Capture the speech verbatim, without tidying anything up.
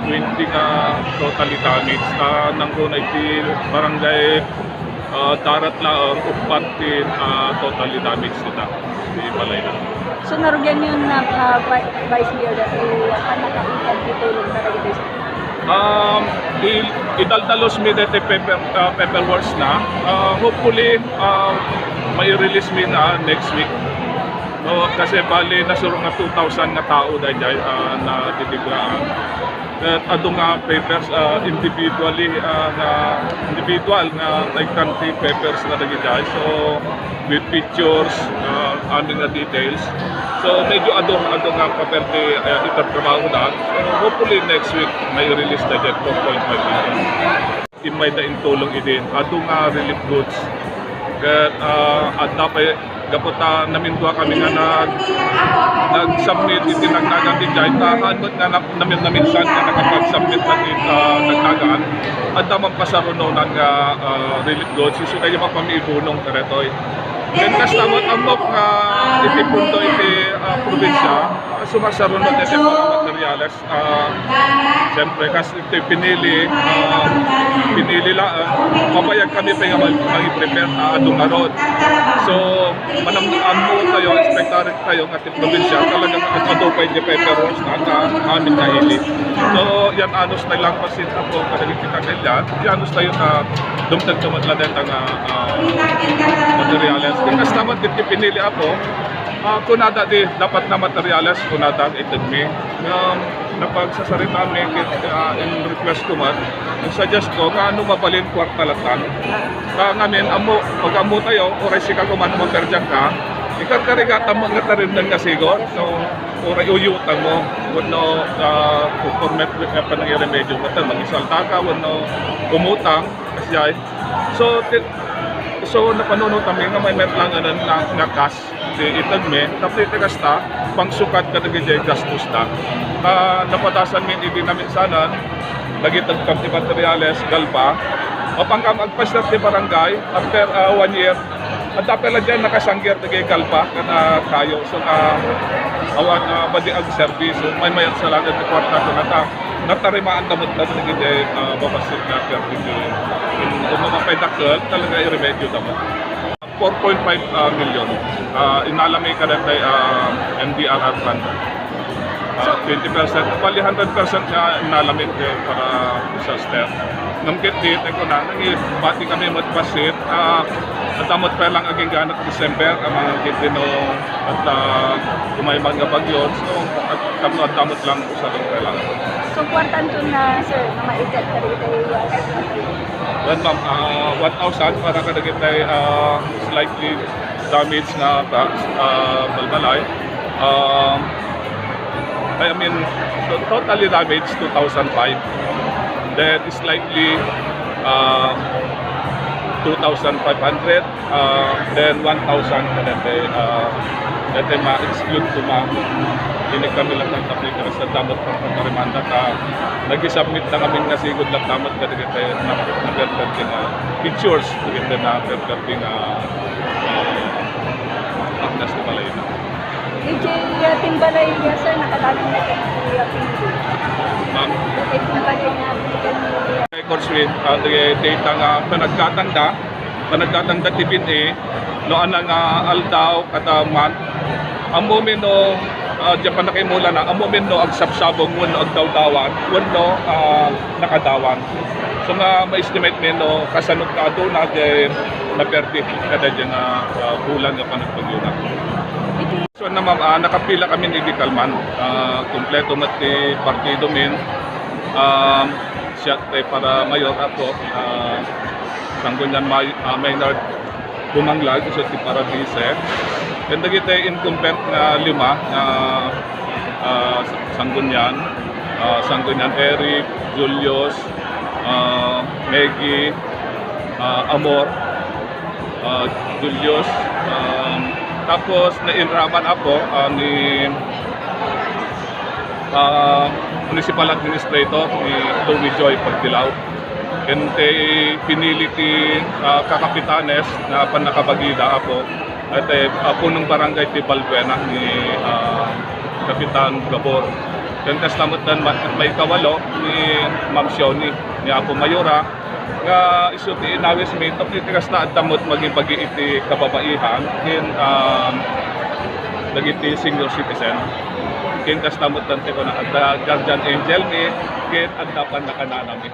Twenty nga totally damaged. Ah, nangruna iti barangay, ah, Darat laeng, uppat ti, ah, totally damaged dita. Di balay na. So, narugian yun na, ah, vi-, Vice Mayor, dati, ah, nakaitan ti tulong na dagiti Um, i-, idaldalos mi deti paper, ah, paperworks na. Ah, hopefully, ah, mai-release mi na next week. No, kasi bali, nasuro nga two thousand nga tao daydiay, ah, na didibiraan. Ket adu nga papers, ah, individually, ah, nga individual nga naikkan ti papers na dagiti. So, with pictures, ah, amin nga details. So, medyo adu, adu nga papel ti, ah, itatrabaho na. So, hopefully next week, mai-release na dyan, four point five million. Immay da intulong idin, adu nga relief goods. Ket, ah, adda pay, gapu ta namindua kami nga nag-, nag-submit iti nagdagan ti jay, ta haan met nga nap-, namin-, naminsan nga nakapag-submit na ti, ah, nagdagan. Adda man pasarunonan nga, ah, relief goods, isu tayo mapamiibunong karetoy. Ken kasta met ammok nga iti pundo iti, ah, probinsya, sumasaruno iti mga materyales. Ah, siyempre, kas iti pinili, ah, pinili la, ah, mabayag kami pa nga mag-, mag-prepare, ah, adu ngarud. So, manam-, ammo tayo, expectare tayo nga ti probinsya, talagang adu pay di paperworks na, na amin na ili. So, yan anos na lang pasin ako, kadagiti kakailan, yan anos tayo na dumtag sa matladet ang, ah, ah, materials. Kung kasta man, di pinili ako, ah, kunada di, dapat na materials, kunada itag mi. Um, napagsasarita mi, kit-, ah, in request ko man, in suggest ko, nga ano mabalin kwarta latan. Ka ngamin, ammo, pag ammo tayo, oray sika ko man, maperjak ka, ikarkarigatan mo nga tarindang nga sigod, no? Oray uyutan mo, wenno, ah, permit, eh, panangiremedyo mo, ta, magisalta ka, wenno umutang, kasjay. So, ti-, so, napanuno kami nga may metlanganan na, nga kas, ti itag mi, tapno iti kasta, pangsukat kadagiti gastos da. Ah, napadasan mi idi naminsanan, nagitagkam ti materials, galba. Mapangkam agpasdat ti barangay, after, ah, one year, adda pay la diay nakasangger dagiti galba, kada kayo. So, ah, awan, ah, madi agserbi. So, may mayat sa langit ti kwarta ko nata-, natarimaan da met dagiti, ah, babassit nga permit. In, umuna pay dakkel, talaga iremedyo da met. Four point five, ah, million. Ah, inalami kadagiti, ah, M D R R fund. Ah, twenty percent, bali hundred percent nga inalami ti para disaster. Ngem ket di, tayo na, nangibati kami met bassit, ah, adda met pay lang agingga December, ang mga gitino at, ah, umay mga bagyo. So, at, tapno adda met lang usa lang pay lang. So, kwarta anto na, sir, nga maited kadagiti, ah, Well, ma'am, ah, one thousand para kadagiti, ah, slightly damage nga, ah, balbalay. Um, I mean, to-, totally damage, two thousand five. Then, slightly, ah, two thousand five hundred. Ah, then one thousand kadagiti, ah, dati ma-exclude ko ma-, ini kami lang ng tapos sa damot pang pagkarimanda ta nag-submit na kami nga sigud lang damot kadagiti na, na perfect nga pictures, kadagiti na perfect nga, ah, ang nasa balay na. Iti, uh, timbalay niya, sir, nakadagan na kami, uh, pinili. Ma'am? Iti timbalay niya, pinili. Records with, uh, the data nga panagkatanda, panagkatanda ti bin-i, no, ana nga aldaw, kada month, ammomi no, ah, diay pannakaimulana, ammomi no agsabsabong, wenno agdawdawan, wenno, ah, nakadawan. So nga, ma-estimate mi no kasano nga aduna diay naperdi kada diay nga, ah, bulan nga panagbagyona. So na, ma'am, ah, nakapila kami ni Vical man. Ah, kompleto met ti partido min. Um, siya ti para mayor ako. Ah, Sangguniang May-, ah, Maynard Bumanglag, isu ti para vice. Ken dagiti incumbent nga lima nga, ah, Sanggunian, ah, Sanggunian Eric, Julius, ah, Maggie, ah, Amor, ah, Julius, um, tapos nainraman ako, ah, ni, ah, Municipal Administrator ni Louie Joy Pagdilaw. Ken ti pinili ti, ah, kakapitanes nga pannakabagida ako, iti, ah, punong barangay ti Balbuena ni, ah, Kapitan Gabor. Ken kasta met dan ma-, maikawalo ni Ma'am Shoni, ni Apo Mayora, nga isu ti inawis mi, tapno iti kasta, adda met mangibagi iti kababaihan, ken, um, dagiti senior citizen. Ken kasta met dan ti kuna, adda guardian angel mi, ken adda pannakananan mi.